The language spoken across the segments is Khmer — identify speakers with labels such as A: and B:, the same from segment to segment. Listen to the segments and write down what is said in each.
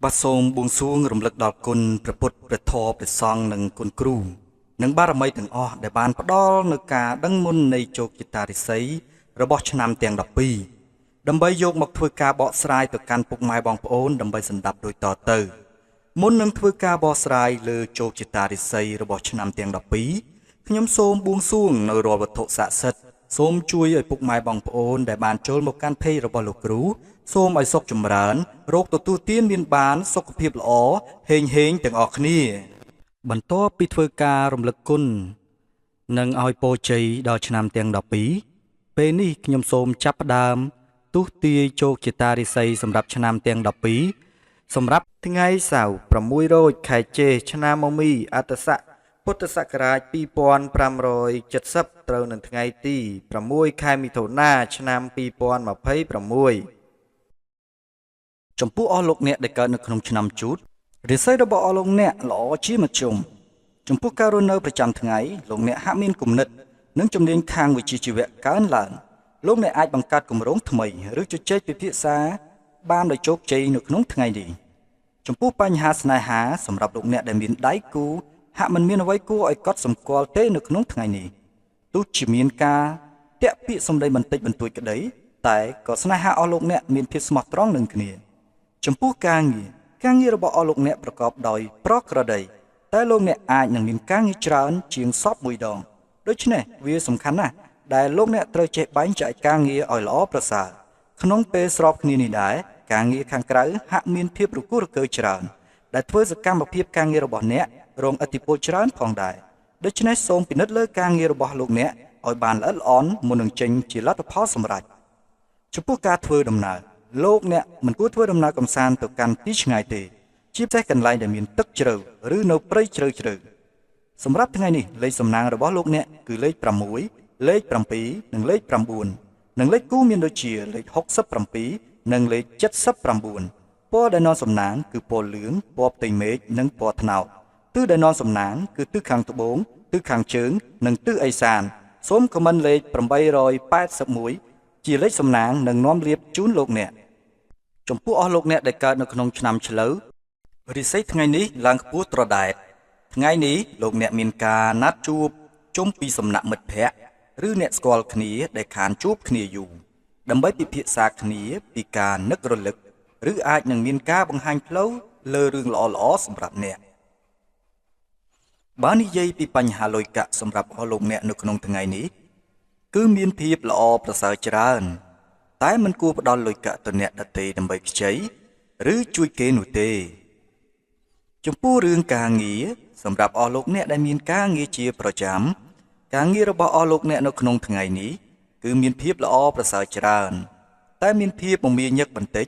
A: បាទសូមបួងសួងរំលឹកដល់គុណព្រះពុទ្ធព្រះធម៌ព្រះសង្ឃនិងគុណគ្រូនិងបារមីទាំងអស់ដែលបានផ្ដល់នូវការដឹងមុននៃជោគជតារិស័យរបស់ឆ្នាំទាំង12ដើម្បីយកមកធ្វើការបកស្រាយទៅកាន់ពុកម៉ែបងប្អូនដើម្បីសម្ដាប់ដូចតទៅមុននឹងធ្វើការបកស្រាយលើជោគជតារិស័យរបស់ឆ្នាំទាំង12ខ្ញុំសូមបួងសួងនៅរាល់វត្ថុស័ក្តិសិទ្ធិសូមជួយឲ្យពុកម៉ែបងប្អូនដែលបានចូលមកកាន់ page របស់លោកគ្រូសូមឲ្យសុខចម្រើនរោគទទួលទានមានបានសុខភាពល្អហេងហេងទាំងអស់គ្នាបន្ទាប់ពីធ្វើការរំលឹកគុណនិងឲ្យពរជ័យដល់ឆ្នាំទាំង12ពេលនេះខ្ញុំសូមចាប់ផ្ដើមទស្សន៍ទាយជោគជតារិស័យសម្រាប់ឆ្នាំទាំង12សម្រាប់ថ្ងៃសៅរ៍6រោចខែចេសឆ្នាំមមីអត្តស័កពុទ្ធសករាជ2570ត្រូវនឹងថ្ងៃទី6ខែមិថុនាឆ្នាំ2026ចំពោះអស់លោកអ្នកដែលកើតនៅក្នុងឆ្នាំជូតរាសីរបស់អស់លោកអ្នកល្អជាមធ្យមចំពោះការរស់នៅប្រចាំថ្ងៃលោកអ្នកហាក់មានគំនិតនិងជំនាញខាងវិជ្ជាជីវៈកើនឡើងលោកអ្នកអាចបង្កើតគម្រោងថ្មីឬជជែកពិភាក្សាបានដោយជោគជ័យនៅក្នុងថ្ងៃនេះចំពោះបញ្ហាស្នេហាសម្រាប់លោកអ្នកដែលមានដៃគូហាក់មិនមានអ្វីគួរឲ្យកត់សម្គាល់ទេនៅក្នុងថ្ងៃនេះទោះជាមានការតាក់ពាក្យសម្ដីបន្តិចបន្តួចក្តីតែក៏ស្នេហាអស់លោកអ្នកមានភាពស្មោះត្រង់នឹងគ្នាចំពោះការងារការងាររបស់អស់លោកអ្នកប្រកបដោយប្រក្រតីតែលោកអ្នកអាចនឹងមានការងារច្រើនជាងសពមួយដងដូច្នេះវាសំខាន់ណាស់ដែលលោកអ្នកត្រូវចេះបែងចែកការងារឲ្យល្អប្រសើរក្នុងពេលស្របគ្នានេះដែរការងារខាងក្រៅហាក់មានភាពរគោះរកើច្រើនដែលធ្វើសកម្មភាពការងាររបស់អ្នករងឥទ្ធិពលច្រើនផងដែរដូច្នេះសូមពិនិត្យលើការងាររបស់លោកអ្នកឲ្យបានល្អិតល្អន់មុននឹងចេញជាលទ្ធផលសម្រេចចំពោះការធ្វើដំណើរលោកអ្នកមិនគួរធ្វើដំណើរកម្សាន្តទៅកាន់ទីឆ្ងាយទេជាពិសេសកន្លែងដែលមានទឹកជ្រៅឬនៅព្រៃជ្រៅជ្រៅសម្រាប់ថ្ងៃនេះលេខសំណាងរបស់លោកអ្នកគឺលេខ6លេខ7និងលេខ9និងលេខគូមានដូចជាលេខ67និងលេខ79ពណ៌ដែលនាំសំណាងគឺពណ៌លឿងពណ៌ផ្ទៃមេឃនិងពណ៌ត្នោតទិសដែលនាំសំណាងគឺទិសខាងត្បូងទិសខាងជើងនិងទិសឦសានសូមខមមិនលេខ881ជាលេខសំណាងនិងនាំលាភជូនលោកអ្នកចំពោះអស់លោកអ្នកដែលកើតនៅក្នុងឆ្នាំឆ្លូវរិស័យថ្ងៃនេះឡើងខ្ពស់ត្រដែតថ្ងៃនេះលោកអ្នកមានការណាត់ជួបជុំពីសំណាក់មិត្តភ័ក្តិឬអ្នកស្គាល់គ្នាដែលខានជួបគ្នាយូរដើម្បីពិភាក្សាគ្នាពីការនឹករលឹកឬអាចនឹងមានការបង្ហាញផ្លូវលើរឿងល្អៗសម្រាប់អ្នកបើនិយាយពីបញ្ហាលុយកាក់សម្រាប់អស់លោកអ្នកនៅក្នុងថ្ងៃនេះគឺមានភាពល្អប្រសើរច្រើនតែមិនគួរផ្ដល់លុយកាក់ទៅអ្នកដទៃដើម្បីខ្ចីឬជួយគេនោះទេចំពោះរឿងការងារសម្រាប់អស់លោកអ្នកដែលមានការងារជាប្រចាំការងាររបស់អស់លោកអ្នកនៅក្នុងថ្ងៃនេះគឺមានភាពល្អប្រសើរច្រើនតែមានភាពមមាញឹកបន្តិច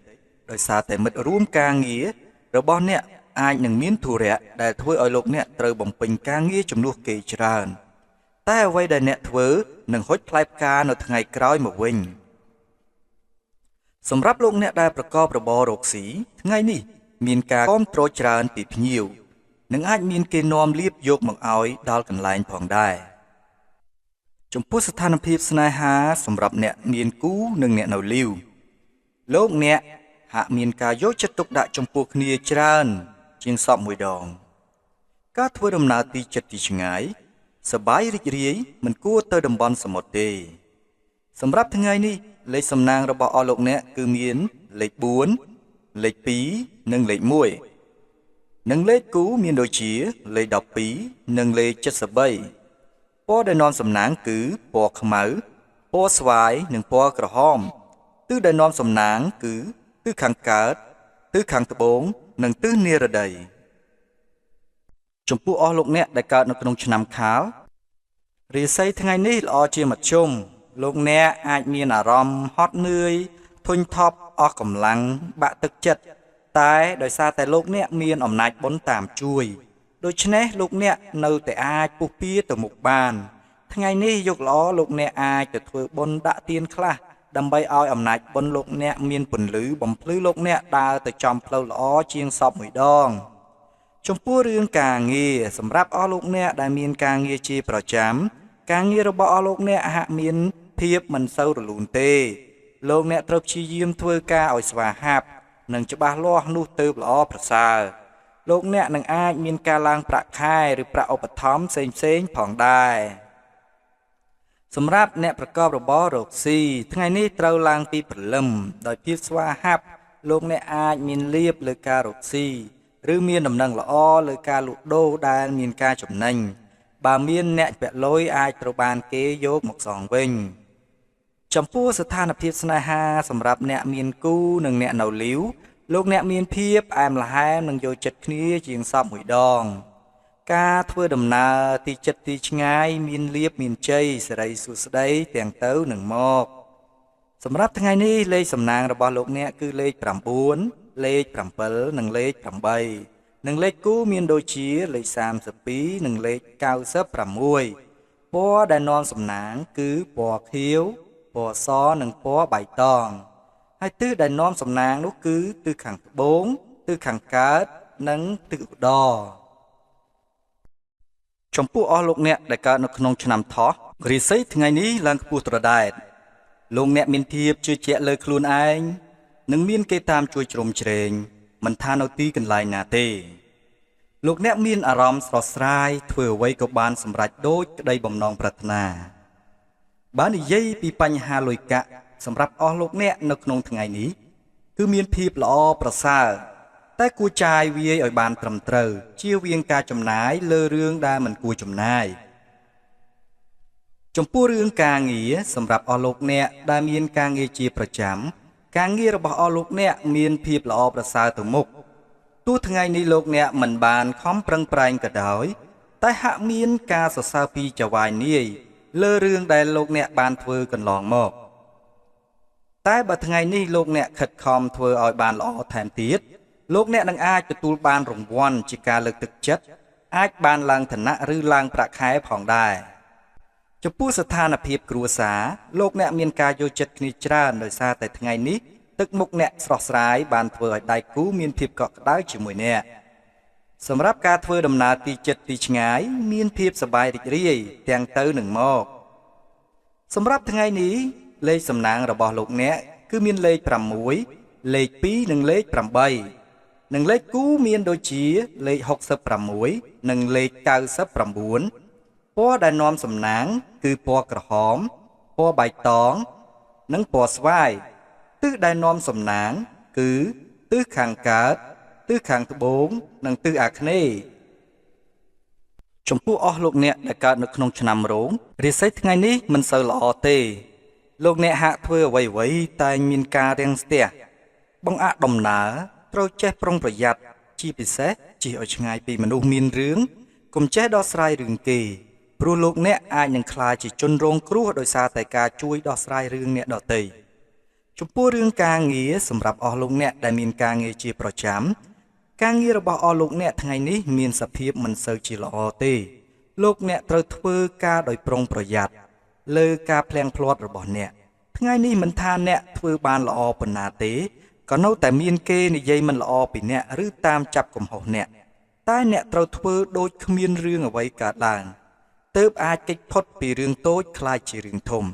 A: ដោយសារតែមិត្តរួមការងាររបស់អ្នកអាចនឹងមានធុរៈដែលធ្វើឲ្យលោកអ្នកត្រូវបំពេញការងារជំនួសគេច្រើនតែអ្វីដែលអ្នកធ្វើនឹងហុចផ្លែផ្កានៅថ្ងៃក្រោយមកវិញសម្រាប់លោកអ្នកដែលប្រកបរបររកស៊ីថ្ងៃនេះមានការគាំទ្រច្រើនពីភ្ញៀវនិងអាចមានគេនាំលាភយកមកឲ្យដល់កន្លែងផងដែរចំពោះស្ថានភាពស្នេហាសម្រាប់អ្នកមានគូនិងអ្នកនៅលីវលោកអ្នកហាក់មានការយកចិត្តទុកដាក់ចំពោះគ្នាច្រើនជាងសពមួយដងការធ្វើដំណើរទីជិតទីឆ្ងាយសប្បាយរីករាយមិនគួរទៅតំបន់សមុទ្រទេសម្រាប់ថ្ងៃនេះលេខសំណាងរបស់អស់លោកអ្នកគឺមានលេខ4លេខ2និងលេខ1និងលេខគូមានដូចជាលេខ12និងលេខ73ពណ៌ដែលនាំសំណាងគឺពណ៌ខ្មៅពណ៌ស្វាយនិងពណ៌ក្រហមទិសដែលនាំសំណាងគឺទិសខាងកើតទិសខាងត្បូងនិងទិសនិរតីចំពោះអស់លោកអ្នកដែលកើតនៅក្នុងឆ្នាំខាលរាសីថ្ងៃនេះល្អជាមធ្យមលោកអ្នកអាចមានអារម្មណ៍ហត់នឿយធុញថប់អស់កម្លាំងបាក់ទឹកចិត្តតែដោយសារតែលោកអ្នកមានអំណាចបុណ្យតាមជួយដូច្នេះលោកអ្នកនៅតែអាចពុះពៀទៅមុខបានថ្ងៃនេះយកល្អលោកអ្នកអាចទៅធ្វើបុណ្យដាក់ទានខ្លះដើម្បីឲ្យអំណាចបុណ្យលោកអ្នកមានពន្លឺបំភ្លឺលោកអ្នកដើរទៅចំផ្លូវល្អជាងសពមួយដងចំពោះរឿងការងារសម្រាប់អស់លោកអ្នកដែលមានការងារជាប្រចាំការងាររបស់អស់លោកអ្នកហាក់មានភាពមិនសូវរលូនទេលោកអ្នកត្រូវព្យាយាមធ្វើការឲ្យស្វាហាប់ និងច្បាស់លាស់នោះទើបល្អប្រសើរលោកអ្នកនឹងអាចមានការឡើងប្រាក់ខែឬប្រាក់ឧបត្ថម្ភផ្សេងៗផងដែរសម្រាប់អ្នកប្រកបរបររកស៊ីថ្ងៃនេះត្រូវឡើងពីព្រលឹមដោយភាពស្វាហាប់លោកអ្នកអាចមានលាភលើការរកស៊ីឬមានដំណឹងល្អលើការលក់ដូរដែលមានការចំណេញបើមានអ្នកពាក់លុយអាចត្រូវបានគេយកមកសងវិញចំពោះស្ថានភាពស្នេហាសម្រាប់អ្នកមានគូនិងអ្នកនៅលីវលោកអ្នកមានភាពផ្អែមល្ហែមនិងយល់ចិត្តគ្នាជាងសព្វមួយដងការធ្វើដំណើរទីជិតទីឆ្ងាយមានលាភមានជ័យសិរីសួស្តីទាំងទៅនិងមកសម្រាប់ថ្ងៃនេះលេខសំណាងរបស់លោកអ្នកគឺលេខ9លេខ7និងលេខ8និងលេខគូមានដូចជាលេខ32និងលេខ96ពណ៌ដែលនាំសំណាងគឺពណ៌ខៀវពណ៌សនិងពណ៌បៃតងហើយទិសដែលនាំសំណាងនោះគឺទិសខាងត្បូងទិសខាងកើតនិងទិសឧត្តរចំពោះអស់លោកអ្នកដែលកើតនៅក្នុងឆ្នាំថោះរាសីថ្ងៃនេះឡើងខ្ពស់ត្រដែតលោកអ្នកមានភាពជឿជាក់លើខ្លួនឯងនិងមានគេតាមជួយជ្រោមជ្រែងមិនថានៅទីកន្លែងណាទេលោកអ្នកមានអារម្មណ៍ស្រស់ស្រាយធ្វើអ្វីក៏បានសម្រេចដូចក្តីបំណងប្រាថ្នាបើនិយាយពីបញ្ហាលុយកាក់សម្រាប់អស់លោកអ្នកនៅក្នុងថ្ងៃនេះគឺមានភាពល្អប្រសើរតែគួរចាយវាយឲ្យបានត្រឹមត្រូវជៀសវាងការចំណាយលើរឿងដែលមិនគួរចំណាយចំពោះរឿងការងារសម្រាប់អស់លោកអ្នកដែលមានការងារជាប្រចាំការងាររបស់អស់លោកអ្នកមានភាពល្អប្រសើរទៅមុខទោះថ្ងៃនេះលោកអ្នកមិនបានខំប្រឹងប្រែងក៏ដោយតែហាក់មានការសរសើរពីចៅហ្វាយនាយលើរឿងដែលលោកអ្នកបានធ្វើកន្លងមកតែបើថ្ងៃនេះលោកអ្នកខិតខំធ្វើឲ្យបានល្អថែមទៀតលោកអ្នកនឹងអាចទទួលបានរង្វាន់ជាការលើកទឹកចិត្តអាចបានឡើងឋានៈឬឡើងប្រាក់ខែផងដែរចំពោះស្ថានភាពគ្រួសារលោកអ្នកមានការយល់ចិត្តគ្នាច្រើនដោយសារតែថ្ងៃនេះទឹកមុខអ្នកស្រស់ស្រាយបានធ្វើឲ្យដៃគូមានភាពកក់ក្ដៅជាមួយអ្នកសម្រាប់ការធ្វើដំណើរទីជិតទីឆ្ងាយមានភាពសប្បាយរីករាយទាំងទៅនិងមកសម្រាប់ថ្ងៃនេះលេខសំណាងរបស់លោកអ្នកគឺមានលេខ6លេខ2និងលេខ8និងលេខគូមានដូចជាលេខ66និងលេខ99ពណ៌ដែលនាំសំណាងគឺពណ៌ក្រហមពណ៌បៃតងនិងពណ៌ស្វាយទិសដែលនាំសំណាងគឺទិសខាងកើតទិសខាងត្បូងនិងទិសអាគ្នេយ៍ចំពោះអស់លោកអ្នកដែលកើតនៅក្នុងឆ្នាំរោងរាសីថ្ងៃនេះមិនសូវល្អទេលោកអ្នកហាក់ធ្វើអ្វីៗតែមានការរាំងស្ទះបង្អាក់ដំណើរត្រូវចេះប្រុងប្រយ័ត្នជាពិសេសជិះឲ្យឆ្ងាយពីមនុស្សមានរឿងកុំចេះដោះស្រាយរឿងគេព្រោះលោកអ្នកអាចនឹងក្លាយជាជនរងគ្រោះដោយសារតែការជួយដោះស្រាយរឿងអ្នកដទៃចំពោះរឿងការងារសម្រាប់អស់លោកអ្នកដែលមានការងារជាប្រចាំការងាររបស់អស់លោកអ្នកថ្ងៃនេះមានសភាពមិនសូវជាល្អទេលោកអ្នកត្រូវធ្វើការដោយប្រុងប្រយ័ត្នលើការភ្លៀងភ្លាត់របស់អ្នកថ្ងៃនេះមិនថាអ្នកធ្វើបានល្អប៉ុណ្ណាទេក៏នៅតែមានគេនិយាយមិនល្អពីអ្នកឬតាមចាប់កំហុសអ្នកតែអ្នកត្រូវធ្វើដូចគ្មានរឿងអ្វីកើតឡើងទើបអាចគេចផុតពីរឿងតូចក្លាយជារឿងធំ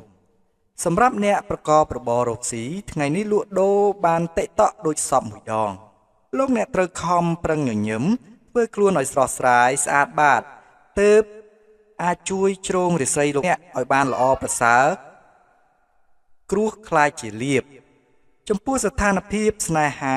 A: សម្រាប់អ្នកប្រកបរបររកស៊ីថ្ងៃនេះលក់ដូរបានតិតក់ដូចសពមួយដងលោកអ្នកត្រូវខំប្រឹងញញឹមធ្វើខ្លួនឲ្យស្រស់ស្រាយស្អាតបាតទើបអាចជួយជ្រងរាសីលោកអ្នកឲ្យបានល្អប្រសើរគ្រោះក្លាយជាលាភចំពោះស្ថានភាពស្នេហា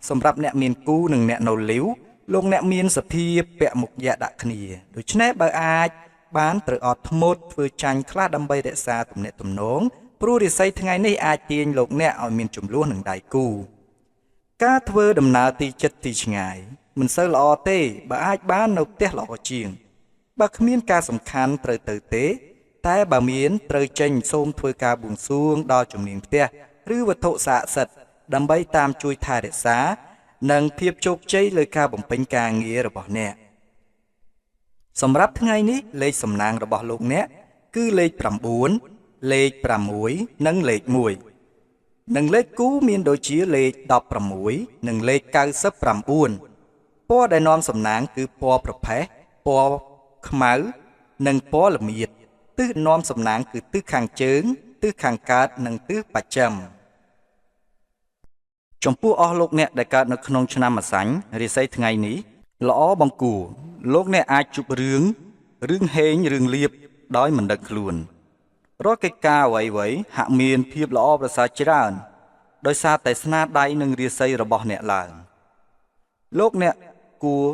A: សម្រាប់អ្នកមានគូនិងអ្នកនៅលីវលោកអ្នកមានសភាពពាក់មុខយៈដាក់គ្នាដូច្នេះបើអាចបានត្រូវអត់ធ្មត់ធ្វើចាញ់ខ្លះដើម្បីរក្សាទំនាក់ទំនងព្រោះរាសីថ្ងៃនេះអាចទាញលោកអ្នកឲ្យមានចំនួននឹងដៃគូការធ្វើដំណើរទីជិតទីឆ្ងាយមិនសូវល្អទេបើអាចបាននៅផ្ទះល្អជាងបើគ្មានការសំខាន់ត្រូវទៅទេតែបើមានត្រូវចេញសូមធ្វើការបួងសួងដល់ជំនាញផ្ទះឬវត្ថុស័ក្តិសិទ្ធិដើម្បីតាមជួយថែរក្សានិងភាពជោគជ័យលើការបំពេញការងាររបស់អ្នកសម្រាប់ថ្ងៃនេះលេខសំណាងរបស់លោកអ្នកគឺលេខ9លេខ6និងលេខ1និងលេខគូមានដូចជាលេខ16និងលេខ99ពណ៌ដែលនាំសំណាងគឺពណ៌ប្រផេះពណ៌ខ្មៅនិងពណ៌ល្មៀតទិសនាំសំណាងគឺទិសខាងជើងទិសខាងកើតនិងទិសបស្ចិម ចំពោះអស់លោកអ្នកដែលកើតនៅក្នុងឆ្នាំម្សាញ់រាសីថ្ងៃនេះល្អបង្គួរលោកអ្នកអាចជួបរឿងរឿងហេងរឿងលៀបដោយមិនដឹងខ្លួនរាល់កិច្ចការអ្វីៗហាក់មានភាពល្អប្រសើរច្រើនដោយសារតែស្នាដៃនិងរាសីរបស់អ្នកឡើងលោកអ្នកគួរ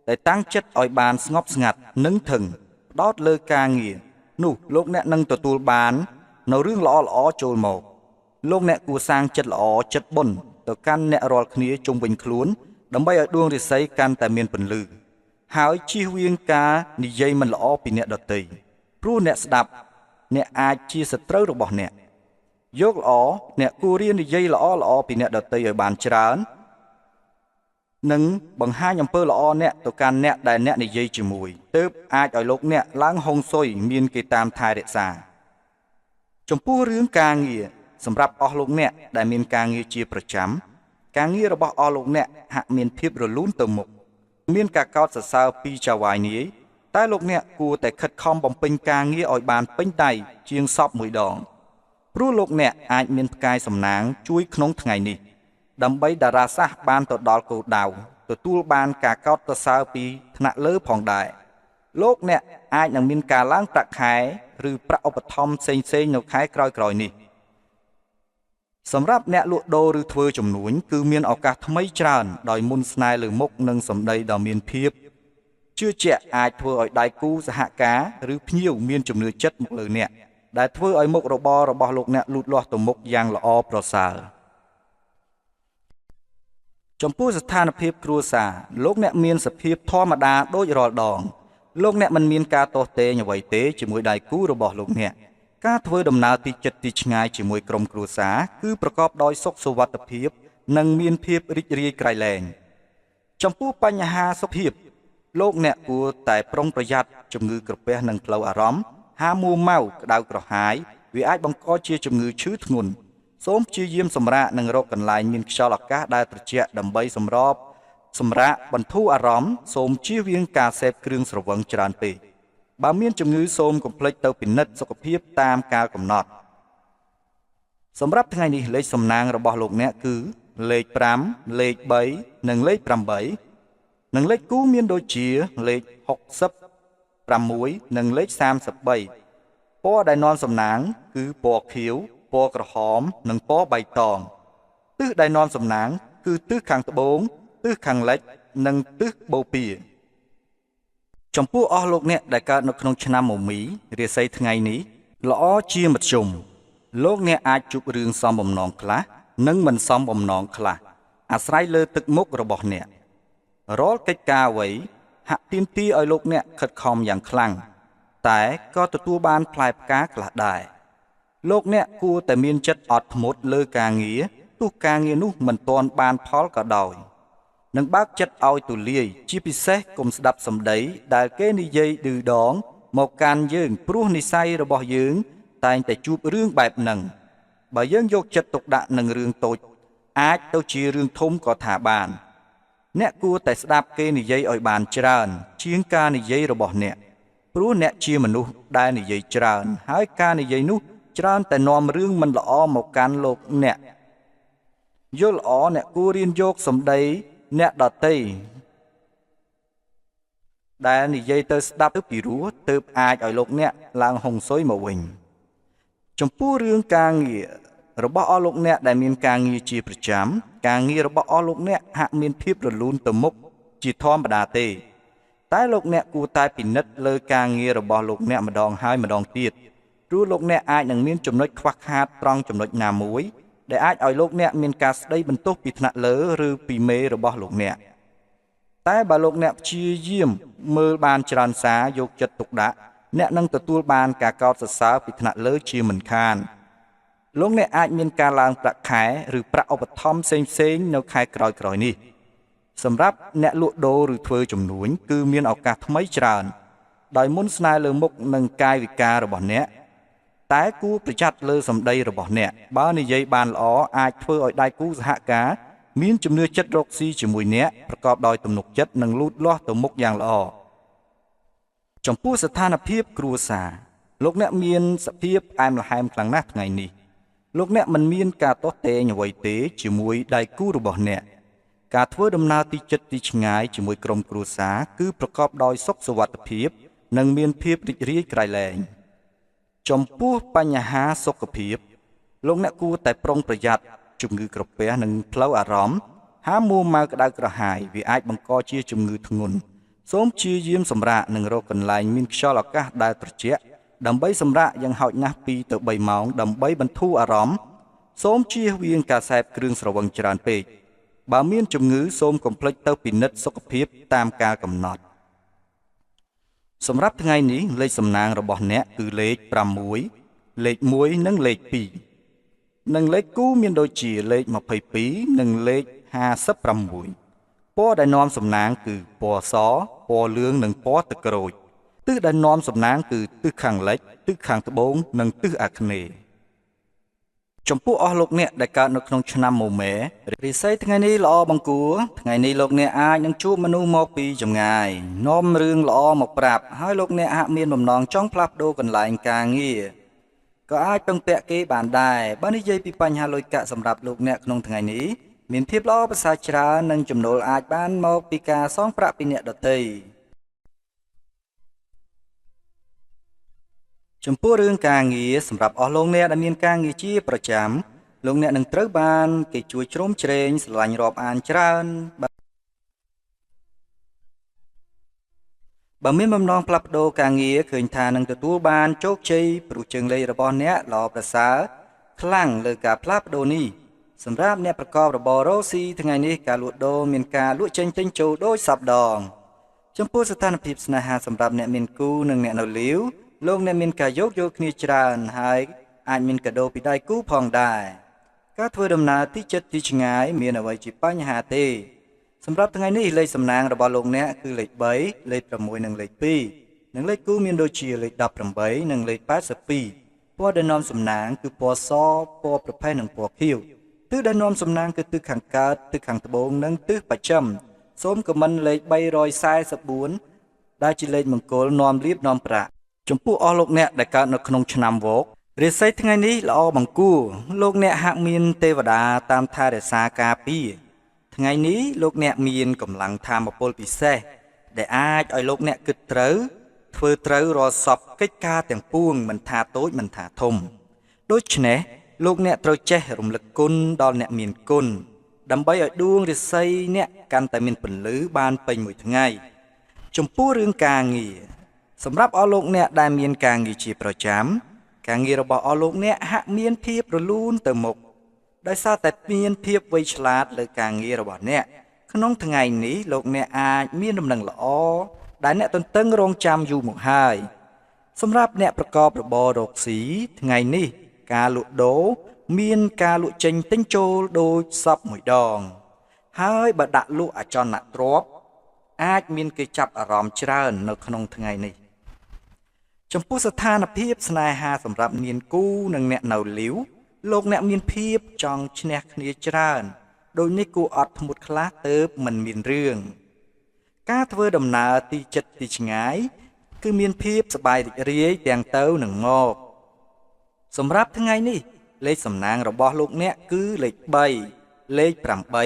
A: តែតាំងចិត្តឲ្យបានស្ងប់ស្ងាត់និងធឹងផ្ដោតលើការងារនោះលោកអ្នកនឹងទទួលបាននៅរឿងល្អៗចូលមកលោកអ្នកគួរសាងចិត្តល្អចិត្តបុណ្យទៅកាន់អ្នករាល់គ្នាជុំវិញខ្លួនដើម្បីឲ្យដួងរាសីកាន់តែមានពន្លឺហើយជៀសវាងការនិយាយមិនល្អពីអ្នកដទៃព្រោះអ្នកស្ដាប់អ្នកអាចជាសត្រូវរបស់អ្នកយកល្អអ្នកគួររៀននិយាយល្អៗពីអ្នកដទៃឲ្យបានច្រើននិងបង្ហាញអំពើល្អអ្នកទៅកាន់អ្នកដែលអ្នកនិយាយជាមួយទើបអាចឲ្យលោកអ្នកឡើងហុងស៊ុយមានគេតាមថែរក្សាចំពោះរឿងការងារសម្រាប់អស់លោកអ្នកដែលមានការងារជាប្រចាំការងាររបស់អស់លោកអ្នកហាក់មានភាពរលូនទៅមុខមានការកោតសរសើរពីចៅហ្វាយនាយតែលោកអ្នកគួរតែខិតខំបំពេញការងារឲ្យបានពេញដៃជាងសពមួយដងព្រោះលោកអ្នកអាចមានផ្កាយសំណាងជួយក្នុងថ្ងៃនេះដើម្បីតារាសាស្ត្របានទៅដល់គោលដៅទទួលបានការកោតសរសើរពីថ្នាក់លើផងដែរលោកអ្នកអាចនឹងមានការឡើងប្រាក់ខែឬប្រាក់ឧបត្ថម្ភផ្សេងៗនៅខែក្រោយៗនេះសម្រាប់អ្នកលក់ដូរឬធ្វើជំនួញគឺមានឱកាសថ្មីច្រើនដោយមុនស្នេហ៍លើមុខនិងសម្ដីដ៏មានភាពជឿជាក់អាចធ្វើឲ្យដៃគូសហការឬភ្ញៀវមានជំនឿចិត្តមកលើអ្នកដែលធ្វើឲ្យមុខរបររបស់លោកអ្នកលូតលាស់ទៅមុខយ៉ាងល្អប្រសើរចំពោះស្ថានភាពគ្រួសារលោកអ្នកមានសភាពធម្មតាដូចរាល់ដងលោកអ្នកមិនមានការទាស់ទែងអ្វីទេជាមួយដៃគូរបស់លោកអ្នកការធ្វើដំណើរទីជិតទីឆ្ងាយជាមួយក្រុមគ្រួសារគឺប្រកបដោយសុខសុវត្ថិភាពនិងមានភាពរីករាយក្រៃលែងចំពោះបញ្ហាសុខភាពលោកអ្នកគួរតែប្រុងប្រយ័ត្នជំងឺក្រពះនិងផ្លូវអារម្មណ៍ហាមួម៉ៅក្តៅក្រហាយវាអាចបង្កជាជំងឺឈឺធ្ងន់សូមព្យាយាមសម្រាកនិងរកកន្លែងមានខ្យល់អាកាសដែលត្រជាក់ដើម្បីសម្របសម្រាកបន្ធូរអារម្មណ៍សូមជៀសវាងការសេពគ្រឿងស្រវឹងច្រើនពេកបើមានជំងឺសូមកុំភ្លេចទៅពិនិត្យសុខភាពតាមកាលកំណត់សម្រាប់ថ្ងៃនេះលេខសំណាងរបស់លោកអ្នកគឺលេខ5លេខ3និងលេខ8និងលេខគូមានដូចជាលេខ66និងលេខ33ពណ៌ដែលនាំសំណាងគឺពណ៌ខៀវពណ៌ក្រហមនិងពណ៌បៃតងទិសដែលនាំសំណាងគឺទិសខាងត្បូងទិសខាងលិចនិងទិសបូព៌ាចំពោះអស់លោកអ្នកដែលកើតនៅក្នុងឆ្នាំមមីរាសីថ្ងៃនេះល្អជាមធ្យមលោកអ្នកអាចជួបរឿងសមបំណងខ្លះនិងមិនសមបំណងខ្លះអាស្រ័យលើទឹកមុខរបស់អ្នករាល់កិច្ចការអ្វីហាក់ទាមទារឲ្យលោកអ្នកខិតខំយ៉ាងខ្លាំងតែក៏ទទួលបានផ្លែផ្កាខ្លះដែរលោកអ្នកគួរតែមានចិត្តអត់ធ្មត់លើការងារទោះការងារនោះមិនទាន់បានផលក៏ដោយនិងបើកចិត្តឲ្យទូលាយជាពិសេសកុំស្ដាប់សម្ដីដែលគេនិយាយឌឺដងមកកាន់យើងព្រោះនិស័យរបស់យើងតែងតែជួបរឿងបែបហ្នឹងបើយើងយកចិត្តទុកដាក់នឹងរឿងតូចអាចទៅជារឿងធំក៏ថាបានអ្នកគួរតែស្ដាប់គេនិយាយឲ្យបានច្រើនជាងការនិយាយរបស់អ្នកព្រោះអ្នកជាមនុស្សដែលនិយាយច្រើនហើយការនិយាយនោះច្រើនតែនាំរឿងមិនល្អមកកាន់លោកអ្នកយល់ល្អអ្នកគួររៀនយកសម្ដីអ្នកដទៃដែលនិយាយទៅស្ដាប់ទៅពីរោះទើបអាចឲ្យលោកអ្នកឡើងហុងស៊ុយមកវិញចំពោះរឿងការងាររបស់អស់លោកអ្នកដែលមានការងារជាប្រចាំការងាររបស់អស់លោកអ្នកហាក់មានភាពរលូនទៅមុខជាធម្មតាទេតែលោកអ្នកគួរតែពិនិត្យលើការងាររបស់លោកអ្នកម្ដងហើយម្ដងទៀតព្រោះលោកអ្នកអាចនឹងមានចំណុចខ្វះខាតត្រង់ចំណុចណាមួយដែលអាចឲ្យលោកអ្នកមានការស្ដីបន្ទោសពីថ្នាក់លើឬពីមេរបស់លោកអ្នកតែបើលោកអ្នកព្យាយាមមើលបានច្រើនសារយកចិត្តទុកដាក់អ្នកនឹងទទួលបានការកោតសរសើរពីថ្នាក់លើជាមិនខានលោកអ្នកអាចមានការឡើងប្រាក់ខែឬប្រាក់ឧបត្ថម្ភផ្សេងៗនៅខែក្រោយៗនេះសម្រាប់អ្នកលក់ដូរឬធ្វើជំនួញគឺមានឱកាសថ្មីច្រើនដោយមុនស្នេហ៍លើមុខនិងកាយវិការរបស់អ្នកតែគួរប្រយ័ត្នលើសម្ដីរបស់អ្នកបើនិយាយបានល្អអាចធ្វើឲ្យដៃគូសហការមានជំនឿចិត្តរកស៊ីជាមួយអ្នកប្រកបដោយទំនុកចិត្តនិងលូតលាស់ទៅមុខយ៉ាងល្អចំពោះស្ថានភាពគ្រួសារលោកអ្នកមានសភាពផ្អែមល្ហែមខ្លាំងណាស់ថ្ងៃនេះ លោកអ្នកមិនមានការទាស់ទែងអ្វីទេជាមួយដៃគូរបស់អ្នកការធ្វើដំណើរទីជិតទីឆ្ងាយជាមួយក្រុមគ្រួសារគឺប្រកបដោយសុខសុវត្ថិភាពនិងមានភាពរីករាយក្រៃលែងចំពោះបញ្ហាសុខភាពលោកអ្នកគួរតែប្រុងប្រយ័ត្នជំងឺក្រពះនិងផ្លូវអារម្មណ៍ហាមមួម៉ៅក្តៅក្រហាយវាអាចបង្កជាជំងឺធ្ងន់សូមព្យាយាមសម្រាកនិងរកកន្លែងមានខ្យល់អាកាសដែលត្រជាក់ដើម្បីសម្រាកយ៉ាងហោចណាស់2ទៅ3ម៉ោងដើម្បីបន្ធូរអារម្មណ៍សូមជៀសវាងការសេពគ្រឿងស្រវឹងច្រើនពេកបើមានជំងឺសូមកុំភ្លេចទៅពិនិត្យសុខភាពតាមការកំណត់សម្រាប់ថ្ងៃនេះលេខសំណាងរបស់អ្នកគឺលេខ6លេខ1និងលេខ2និងលេខគូមានដូចជាលេខ22និងលេខ56ពណ៌ដែលនាំសំណាងគឺពណ៌សពណ៌លឿងនិងពណ៌ទឹកក្រូចទិសដែលនាំសំណាងគឺទិសខាងលិចទិសខាងត្បូងនិងទិសអាគ្នេយ៍ចំពោះអស់លោកអ្នកដែលកើតនៅក្នុងឆ្នាំមមែរាសីថ្ងៃនេះល្អបង្គួរថ្ងៃនេះលោកអ្នកអាចនឹងជួបមនុស្សមកពីចម្ងាយនាំរឿងល្អមកប្រាប់ហើយលោកអ្នកហាក់មានបំណងចង់ផ្លាស់ប្ដូរកន្លែងការងារក៏អាចពឹងពាក់គេបានដែរបើនិយាយពីបញ្ហាលុយកាក់សម្រាប់លោកអ្នកក្នុងថ្ងៃនេះមានភាពល្អប្រសើរច្រើននិងចំណូលអាចបានមកពីការសងប្រាក់ពីអ្នកដទៃចំពោះរឿងការងារសម្រាប់អស់លោកអ្នកដែលមានការងារជាប្រចាំលោកអ្នកនឹងត្រូវបានគេជួយជ្រោមជ្រែងស្រឡាញ់រាប់អានច្រើនបើមានបំណងផ្លាស់ប្ដូរការងារឃើញថានឹងទទួលបានជោគជ័យព្រោះជើងលេខរបស់អ្នកល្អប្រសើរខ្លាំងលើការផ្លាស់ប្ដូរនេះសម្រាប់អ្នកប្រកបរបររកស៊ីថ្ងៃនេះការលក់ដូរមានការលក់ចេញទិញចូលដោយសព្វដងចំពោះស្ថានភាពស្នេហាសម្រាប់អ្នកមានគូនិងអ្នកនៅលីវលោកអ្នកមានការយោគយល់គ្នាច្រើនហើយអាចមានកាដូពីដៃគូផងដែរការធ្វើដំណើរទីជិតទីឆ្ងាយមានអ្វីជាបញ្ហាទេសម្រាប់ថ្ងៃនេះលេខសំណាងរបស់លោកអ្នកគឺលេខ3លេខ6និងលេខ2និងលេខគូមានដូចជាលេខ18និងលេខ82ពណ៌ដែលនាំសំណាងគឺពណ៌សពណ៌ប្រផេះនិងពណ៌ខៀវទិសដែលនាំសំណាងគឺទិសខាងកើតទិសខាងត្បូងនិងទិសបស្ចិមសូមខមមិនលេខ344ដែលជាលេខមង្គលនាំលាភនាំប្រាក់ចំពោះអស់លោកអ្នកដែលកើតនៅក្នុងឆ្នាំវករាសីថ្ងៃនេះល្អបង្គួរលោកអ្នកហាក់មានទេវតាតាមថែរក្សាការពារថ្ងៃនេះលោកអ្នកមានកម្លាំងថាមពលពិសេសដែលអាចឲ្យលោកអ្នកគិតត្រូវធ្វើត្រូវរាល់សព្វកិច្ចការទាំងពួងមិនថាតូចមិនថាធំដូច្នេះលោកអ្នកត្រូវចេះរំលឹកគុណដល់អ្នកមានគុណដើម្បីឲ្យដួងរាសីអ្នកកាន់តែមានពន្លឺបានពេញមួយថ្ងៃចំពោះរឿងការងារសម្រាប់អស់លោកអ្នកដែលមានការងារជាប្រចាំការងាររបស់អស់លោកអ្នកហាក់មានភាពរលូនទៅមុខដោយសារតែមានភាពវៃឆ្លាតលើការងាររបស់អ្នកក្នុងថ្ងៃនេះលោកអ្នកអាចមានដំណឹងល្អដែលអ្នកទន្ទឹងរង់ចាំយូរមកហើយសម្រាប់អ្នកប្រកបរបររកស៊ីថ្ងៃនេះការលក់ដូរមានការលក់ចេញទិញចូលដូចសពមួយដងហើយបើដាក់លក់អចលនទ្រព្យអាចមានគេចាប់អារម្មណ៍ច្រើននៅក្នុងថ្ងៃនេះចំពោះស្ថានភាពស្នេហាសម្រាប់មានគូនិងអ្នកនៅលីវលោកអ្នកមានភាពចង់ឈ្នះគ្នាច្រើនដូចនេះគួរអត់ធ្មត់ខ្លះទៅមិនមានរឿងការធ្វើដំណើរទីជិតទីឆ្ងាយគឺមានភាពសប្បាយរីករាយទាំងទៅនិងមកសម្រាប់ថ្ងៃនេះលេខសំណាងរបស់លោកអ្នកគឺលេខ3លេខ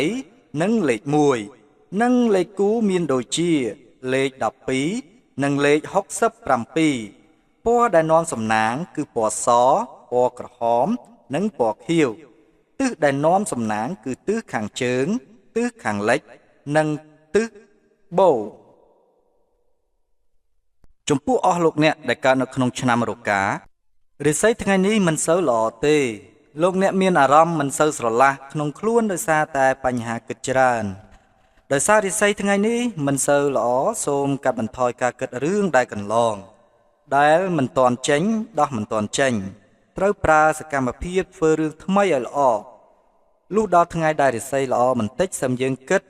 A: 8និងលេខ1និងលេខគូមានដូចជាលេខ12និងលេខ67ពណ៌ដែលនាំសំណាងគឺពណ៌សពណ៌ក្រហមនិងពណ៌ខៀវទិសដែលនាំសំណាងគឺទិសខាងជើងទិសខាងលិចនិងទិសបូចំពោះអស់លោកអ្នកដែលកើតនៅក្នុងឆ្នាំរការាសីថ្ងៃនេះមិនសូវល្អទេលោកអ្នកមានអារម្មណ៍មិនសូវស្រឡះក្នុងខ្លួនដោយសារតែបញ្ហាគិតច្រើនដោយសាររាសីថ្ងៃនេះមិនសូវល្អសូមកាត់បន្ថយការគិតរឿងដែលកន្លងដែលមិនទាន់ចេញដោះមិនទាន់ចេញត្រូវប្រើសកម្មភាពធ្វើរឿងថ្មីឲ្យល្អលុះដល់ថ្ងៃដែលរាសីល្អបន្តិចសឹមយើងគិត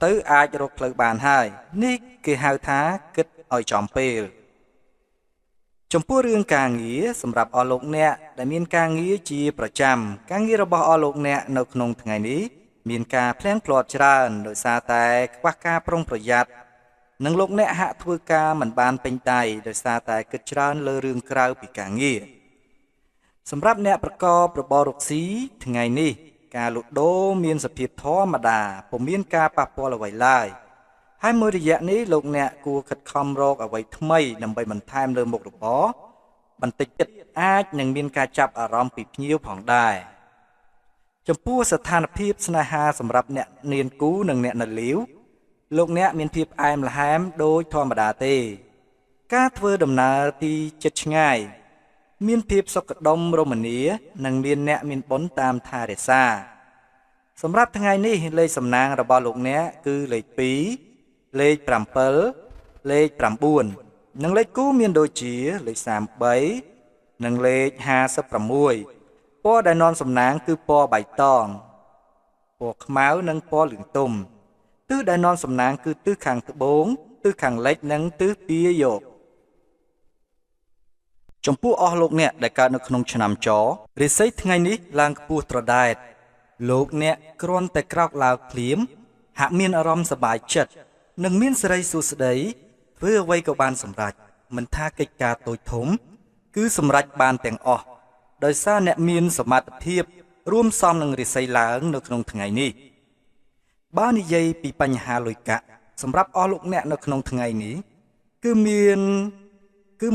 A: ទៅអាចរកផ្លូវបានហើយនេះគេហៅថាគិតឲ្យចំពេលចំពោះរឿងការងារសម្រាប់អស់លោកអ្នកដែលមានការងារជាប្រចាំការងាររបស់អស់លោកអ្នកនៅក្នុងថ្ងៃនេះមានការភ្លៀងភ្លាត់ច្រើនដោយសារតែខ្វះការប្រុងប្រយ័ត្ននិងលោកអ្នកហាក់ធ្វើការមិនបានពេញដៃដោយសារតែគិតច្រើនលើរឿងក្រៅពីការងារ សម្រាប់អ្នកប្រកបរបររកស៊ីថ្ងៃនេះការលក់ដូរមានសភាពធម្មតាពុំមានការប៉ះពាល់អ្វីឡើយហើយមួយរយៈនេះលោកអ្នកគួរខិតខំរកអ្វីថ្មីដើម្បីបន្ថែមលើមុខរបរបន្តិចទៀតអាចនឹងមានការចាប់អារម្មណ៍ពីភ្ញៀវផងដែរចំពោះស្ថានភាពស្នេហាសម្រាប់អ្នកនានគូនិងអ្នកនៅលីវលោកអ្នកមានភាពផ្អែមល្ហែមដូចធម្មតាទេការធ្វើដំណើរទីជិតឆ្ងាយមានភាពសុខដុមរមនានិងមានអ្នកមានបុណ្យតាមថែរក្សាសម្រាប់ថ្ងៃនេះលេខសំណាងរបស់លោកអ្នកគឺលេខ2លេខ7លេខ9និងលេខគូមានដូចជាលេខ33និងលេខ56ពណ៌ដែលនាំសំណាងគឺពណ៌បៃតងពណ៌ខ្មៅនិងពណ៌លឿងទុំទិសដែលនាំសំណាងគឺទិសខាងត្បូងទិសខាងលិចនិងទិសពាយកចំពោះអស់លោកអ្នកដែលកើតនៅក្នុងឆ្នាំចរាសីថ្ងៃនេះឡើងខ្ពស់ត្រដែតលោកអ្នកគ្រាន់តែក្រោកឡើងភ្លាមហាក់មានអារម្មណ៍សប្បាយចិត្តនិងមានសិរីសួស្តីធ្វើអ្វីក៏បានសម្រេចមិនថាកិច្ចការតូចធំគឺសម្រេចបានទាំងអស់ដោយសារអ្នកមានសមត្ថភាពរួមផ្សំនឹងរាសីឡើងនៅក្នុងថ្ងៃនេះបើនិយាយពីបញ្ហាលុយកាក់សម្រាប់អស់លោកអ្នកនៅក្នុងថ្ងៃនេះគឺ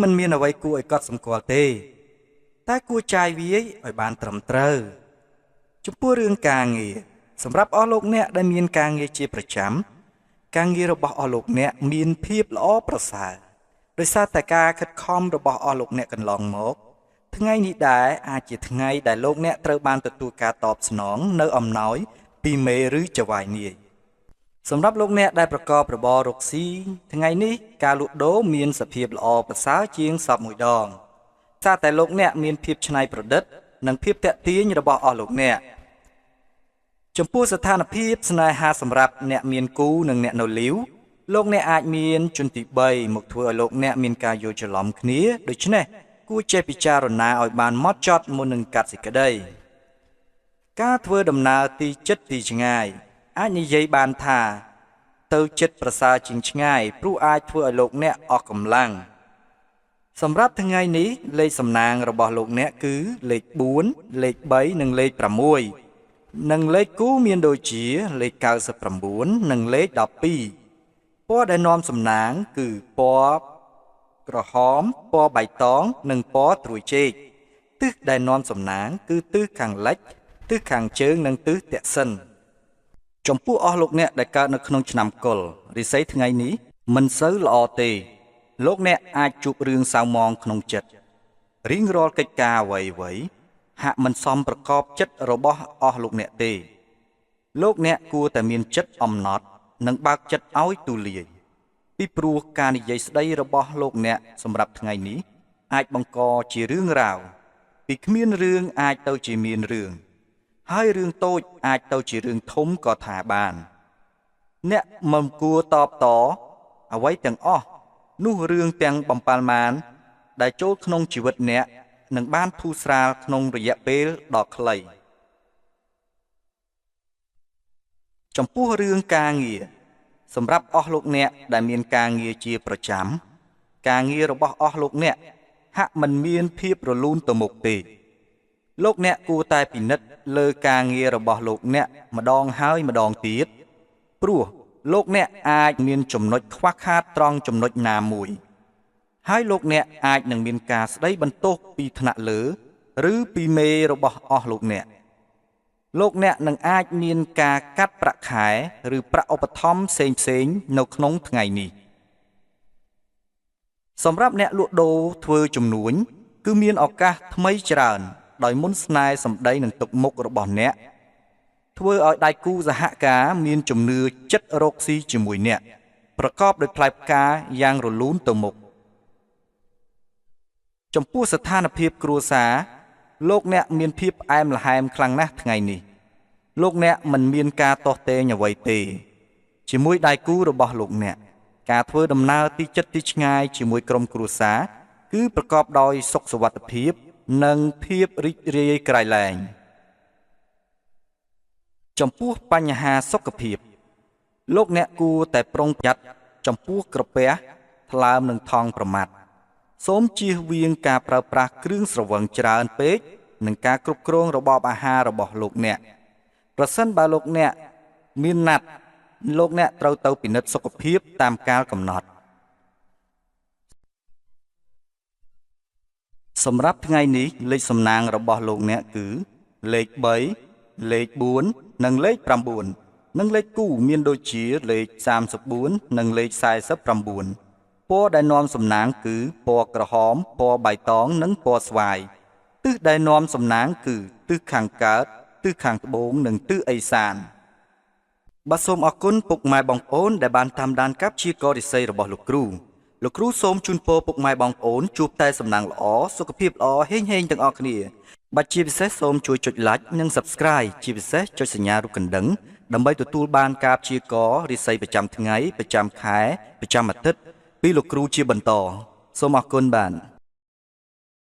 A: មិនមានអ្វីគួរឲ្យកត់សម្គាល់ទេតែគួរចាយវាយឲ្យបានត្រឹមត្រូវចំពោះរឿងការងារសម្រាប់អស់លោកអ្នកដែលមានការងារជាប្រចាំការងាររបស់អស់លោកអ្នកមានភាពល្អប្រសើរដោយសារតែការខិតខំរបស់អស់លោកអ្នកកន្លងមកថ្ងៃនេះដែរអាចជាថ្ងៃដែលលោកអ្នកត្រូវបានទទួលការតបស្នងនៅអំណោយពីមេឬចៅហ្វាយនាយសម្រាប់លោកអ្នកដែលប្រកបរបររកស៊ីថ្ងៃនេះការលក់ដូរមានសភាពល្អប្រសើរជាងសព្វមួយដងសារតែលោកអ្នកមានភាពច្នៃប្រឌិតនិងភាពទាក់ទាញរបស់អស់លោកអ្នកចំពោះស្ថានភាពស្នេហាសម្រាប់អ្នកមានគូនិងអ្នកនៅលីវលោកអ្នកអាចមានជនទី3មកធ្វើឲ្យលោកអ្នកមានការយល់ច្រឡំគ្នាដូច្នេះគួរចេះពិចារណាឲ្យបានម៉ត់ចត់មុននឹងកាត់សេចក្តីការធ្វើដំណើរទីជិតទីឆ្ងាយអាចនិយាយបានថាទៅចិត្តប្រសើរជាងឆ្ងាយព្រោះអាចធ្វើឲ្យលោកអ្នកអស់កម្លាំងសម្រាប់ថ្ងៃនេះលេខសំណាងរបស់លោកអ្នកគឺលេខ4លេខ3និងលេខ6និងលេខគូមានដូចជាលេខ99និងលេខ12ពណ៌ដែលនាំសំណាងគឺពណ៌ក្រហមពណ៌បៃតងនិងពណ៌ត្រួយចេកទិសដែលនាំសំណាងគឺទិសខាងលិចទិសខាងជើងនិងទិសទក្សិណចំពោះអស់លោកអ្នកដែលកើតនៅក្នុងឆ្នាំកុលរាសីថ្ងៃនេះមិនសូវល្អទេលោកអ្នកអាចជួបរឿងសៅហ្មងក្នុងចិត្តរៀងរាល់កិច្ចការអ្វីៗហាក់មិនសមប្រកបចិត្តរបស់អស់លោកអ្នកទេលោកអ្នកគួរតែមានចិត្តអំណត់និងបើកចិត្តឲ្យទូលាយពីព្រោះការនិយាយស្ដីរបស់លោកអ្នកសម្រាប់ថ្ងៃនេះអាចបង្កជារឿងរ៉ាវពីគ្មានរឿងអាចទៅជាមានរឿងហើយរឿងតូចអាចទៅជារឿងធំក៏ថាបានអ្នកមិនគួរតបតអ្វីទាំងអស់នោះរឿងទាំងបំប៉ាល់មានដែលចូលក្នុងជីវិតអ្នកនឹងបានធូរស្រាលក្នុងរយៈពេលដ៏ខ្លីចំពោះរឿងការងារសម្រាប់អស់លោកអ្នកដែលមានការងារជាប្រចាំការងាររបស់អស់លោកអ្នកហាក់មិនមានភាពរលូនទៅមុខទេលោកអ្នកគួរតែពិនិត្យលើការងាររបស់លោកអ្នកម្ដងហើយម្ដងទៀតព្រោះលោកអ្នកអាចមានចំណុចខ្វះខាតត្រង់ចំណុចណាមួយហើយលោកអ្នកអាចនឹងមានការស្ដីបន្ទោសពីថ្នាក់លើឬពីមេរបស់អស់លោកអ្នកលោកអ្នកនឹងអាចមានការកាត់ប្រាក់ខែឬប្រាក់ឧបត្ថម្ភផ្សេងៗនៅក្នុងថ្ងៃនេះសម្រាប់អ្នកលក់ដូរធ្វើជំនួញគឺមានឱកាសថ្មីច្រើនដោយមុនស្នេហ៍សម្ដីនិងទឹកមុខរបស់អ្នកធ្វើឲ្យដៃគូសហការមានជំនឿចិត្តរកស៊ីជាមួយអ្នកប្រកបដោយផ្លែផ្កាយ៉ាងរលូនទៅមុខចំពោះស្ថានភាពគ្រួសារលោកអ្នកមានភាពផ្អែមល្ហែមខ្លាំងណាស់ថ្ងៃនេះលោកអ្នកមិនមានការទាស់ទែងអ្វីទេជាមួយដៃគូរបស់លោកអ្នកការធ្វើដំណើរទីជិតទីឆ្ងាយជាមួយក្រុមគ្រួសារគឺប្រកបដោយសុខសុវត្ថិភាពនិងភាពរីករាយក្រៃលែងចំពោះបញ្ហាសុខភាពលោកអ្នកគួរតែប្រុងប្រយ័ត្នចំពោះក្រពះថ្លើមនិងថង់ប្រមាត់សូមជៀសវាងការប្រើប្រាស់គ្រឿងស្រវឹងច្រើនពេក និងការគ្រប់គ្រងរបបអាហាររបស់លោកអ្នកប្រសិនបើលោកអ្នកមានណាត់លោកអ្នកត្រូវទៅពិនិត្យសុខភាពតាមកាលកំណត់សម្រាប់ថ្ងៃនេះលេខសំណាងរបស់លោកអ្នកគឺលេខ3លេខ4និងលេខ9និងលេខគូមានដូចជាលេខ34និងលេខ49ពណ៌ដែលនាំសំណាងគឺពណ៌ក្រហមពណ៌បៃតងនិងពណ៌ស្វាយទិសដែលនាំសំណាងគឺទិសខាងកើតទិសខាងត្បូងនិងទិសឦសានបាទសូមអរគុណពុកម៉ែបងប្អូនដែលបានតាមដានការព្យាករណ៍រិស័យរបស់លោកគ្រូលោកគ្រូសូមជូនពរពុកម៉ែបងប្អូនជួបតែសំណាងល្អសុខភាពល្អហេងហេងទាំងអស់គ្នាបាទជាពិសេសសូមជួយចុច Like និង Subscribe ជាពិសេសចុចសញ្ញារូបកណ្ដឹងដើម្បីទទួលបានការព្យាករណ៍រិស័យប្រចាំថ្ងៃប្រចាំខែប្រចាំអាទិត្យពីលោកគ្រូជាបន្តសូមអរគុណបាទ។